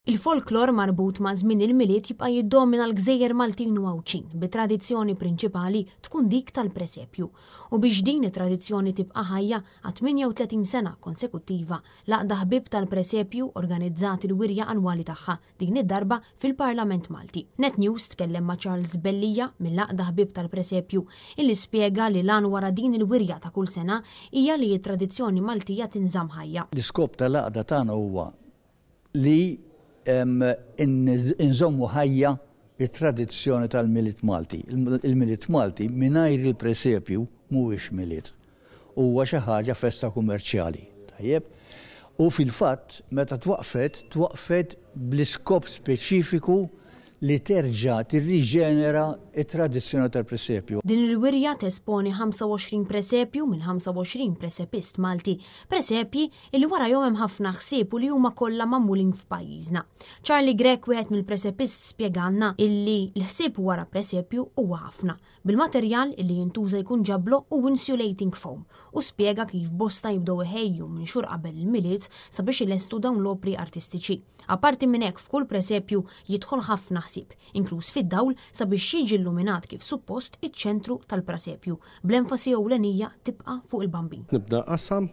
Il-folklor marbut ma' żmien il-Milied jibqa' jiddomina l-gżejjer Maltin u Għawdxin, bit-tradizzjoni prinċipali tkun dik tal-presepju. U biex din it-tradizzjoni tibqa' ħajja, għat-38 sena konsekuttiva, l-Għaqda Ħbieb tal-Presepju organizzat il-wirja annwali tagħha, din id-darba fil-Parlament Malti. Net News tkellem ma' Charles Bellia mill-Għaqda Ħbieb tal-Presepju illi spjega li l-għan wara din il-wirja ta' kull sena hija li t-tradizzjoni Maltija tinżamm ħajja. L-iskop tal-għaqda tagħna huwa li nżommu ħajja t-tradizzjoni tal-Milied Malti. Il-Milied Malti mingħajr il-presepju mhuwiex Milied. Huwa xi ħaġa festa kummerċjali. Tajjeb? U fil-fatt meta twaqqfet, twaqqfet bl-iskop speċifiku li terġa' tirriġenera t-tradizzjoni tal-presepju. Din il-wirja tesponi 25 presepju minn 25 presepist Malti, presepji illi warajhom hemm ħafna ħsieb u li huma kollha magħmulin f'pajjiżna. Charlie Grech wieħed mill-presepist spjegalna illi l-ħsieb wara presepju huwa ħafna, bil-materjal illi jintuża jkun ġablo u insulating foam u spjega kif bosta jibdew iħejju minn xhur qabel il-Milied sabiex ilestu dawn l-opri artistiċi. Apparti minn hekk f'kull presepju jidħol ħafna ħsieb, inkluż fid-dawl sabiex jiġi illuminat kif suppost iċ-ċentru tal-prasepju, bl-enfasi ewlenija tibqa' fuq il-Bambin. Nibda nqassam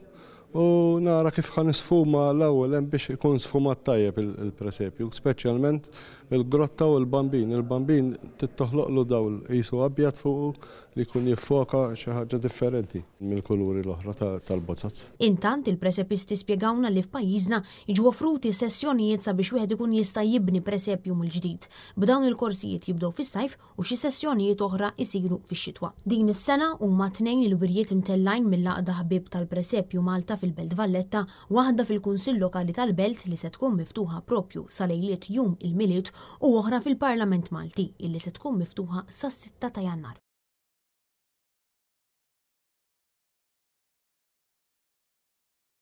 u nara kif ħa nisfuma l-ewwel hemm biex ikun sfumat tajjeb il-presepju, speċjalment il-grotta u l-Bambin. Il-Bambin trid toħloqlu dawl qisu abjad fuqu li jkun jiffoka xi ħaġa differenti mill-kuluri l-oħra tal-bozaz. Intant, il-presepisti spjegawlna li f'pajjiżna Jiġu offruti sessjonijiet sabiex wieħed ikun jista' jibni presepju mill-ġdid, b'dawn il-korsijiet jibdew fis-sajf u xi sessjonijiet oħra jsiru fix-xitwa. Din is-sena huma tnejn il-wirjiet imtellgħin mill-Għaqda Ħbieb tal-Presepju Malta fil-Belt Valletta, waħda fil-Kunsill Lokali tal-Belt li se tkun miftuħa proprju sa lejliet Jum il-Milied u oħra fil-Parlament Malti illi se tkun miftuħa sas-sitta ta' Jannar.